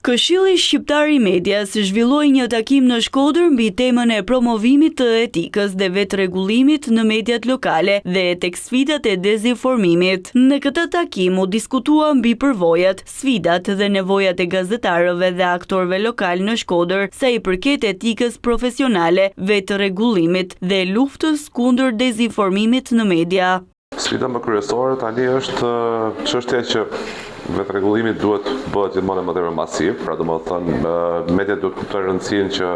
Këshilli Shqiptar i Medias zhvilloi një takim në Shkodër mbi temën e promovimit të etikës dhe vetërregullimit në mediat lokale dhe tek sfidat e dezinformimit. Në këtë takim u diskutua mbi përvojat, sfidat dhe nevojat e gazetarëve dhe aktorëve lokalë në Shkodër sa i përket etikës profesionale, vetërregullimit dhe luftës kundër dezinformimit në media. Sfida më kryesore tani është çështja që vetërregullimi duhet të bëhet gjithmonë më tepër masiv, pra domethënë mediat duhet të kuptojnë rëndësinë që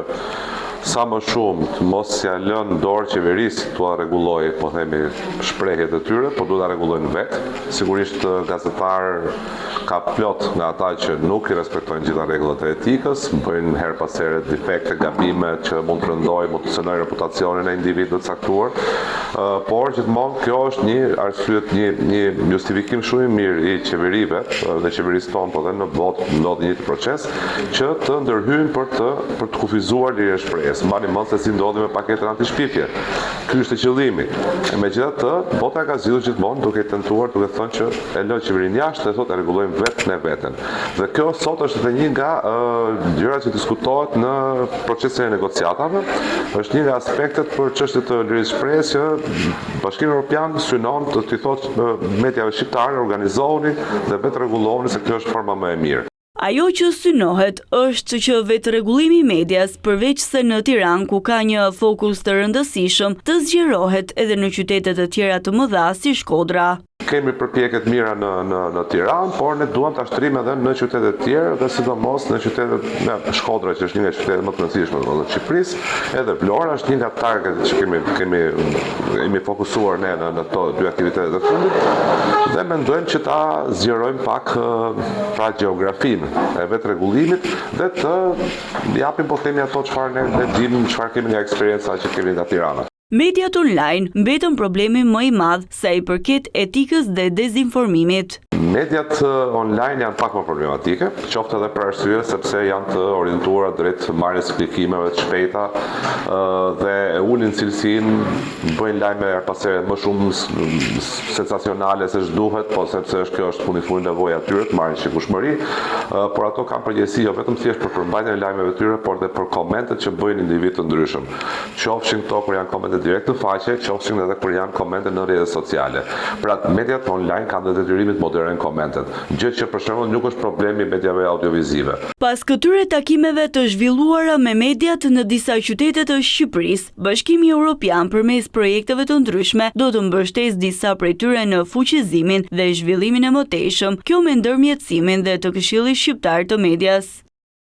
sa më shumë të mos ia lënë dorë qeverisë t'ua rregullojë, po themi, shprehjet e tyre, por duhet ta rregullojnë vetë. Sigurisht gazetarë Ka plot nga ata që nuk i respektojnë gjitha rregullat e etikës, bëjnë herë pas here defekte, gabime që mund të rëndojnë, mund të cenojnë reputacionin e individëve të caktuar. Por gjithmonë kjo është një arsye, një një justifikim shumë i mirë i qeverive, dhe qeverisë tonë, po dhe në botë ndodh i njëjti proces, që të ndërhyjnë për të për të kufizuar lirinë e shprehjes. Mbani mend se si ndodhi me paketën antishpifje. Ky ishte qëllimi. E megjithatë, bota e ka zgjidhur gjithmonë duke tentuar, duke thënë që e lë qeverinë jashtë dhe thotë e rregullojmë vetë ne veten. Dhe kjo sot është edhe një nga gjërat që diskutohet në procesin e negociatave, është një nga aspektet për çështje të lirisë së shprehjes që Bashkimi Evropian synon të t'i thotë mediave shqiptare organizohuni dhe vetërregullohuni se kjo është forma më e mirë. Ajo që synohet është që vetërregullimi i medias, përveçse në Tiranë ku ka një fokus të rëndësishëm, të zgjerohet edhe në qytete të tjera të mëdha si Shkodra. Kemi përpjekje të mira në në në Tiranë, por ne duam ta shtrijmë edhe në qytete të tjera dhe sidomos në qytetet në Shkodra që është një nga qytetet më të rëndësishme domethënë të Shqipërisë, edhe Vlora është një nga targetet që kemi kemi jemi fokusuar ne në në këto dy aktivitetet e fundit dhe mendojmë që ta zgjerojmë pak pra gjeografinë e vetërregullimit dhe të japim po themi ato çfarë ne ne dimë, çfarë kemi nga eksperienca që kemi nga Tirana. Mediat online mbetën problemi më i madh sa i përket etikës dhe dezinformimit. Mediat online janë pak më problematike, qoftë edhe për arsye sepse janë të orientuara drejt marrjes së klikimeve të shpejta dhe e ulin cilësinë, bëjnë lajme herë pas here më shumë sensacionale se ç'duhet, po sepse është kjo është fundi fundit nevoja e tyre të marrin shikueshmëri, por ato kanë përgjegjësi jo vetëm thjesht për përmbajtjen e lajmeve të tyre, por dhe për komentet që bëjnë individë të ndryshëm. Qofshin këto kur janë komente direkt në faqe, qofshin edhe kur janë komente në rrjetet sociale. Pra, mediat online kanë dhe detyrimin të moderojnë komentet, gjë që për shembull nuk është problem i mediave audiovizive. Pas këtyre takimeve të zhvilluara me mediat në disa qytete të Shqipërisë, Bashkimi Europian përmes projekteve të ndryshme do të mbështesë disa prej tyre në fuqizimin dhe zhvillimin e mëtejshëm, kjo me ndërmjetësimin dhe të Këshillit Shqiptar të Medias.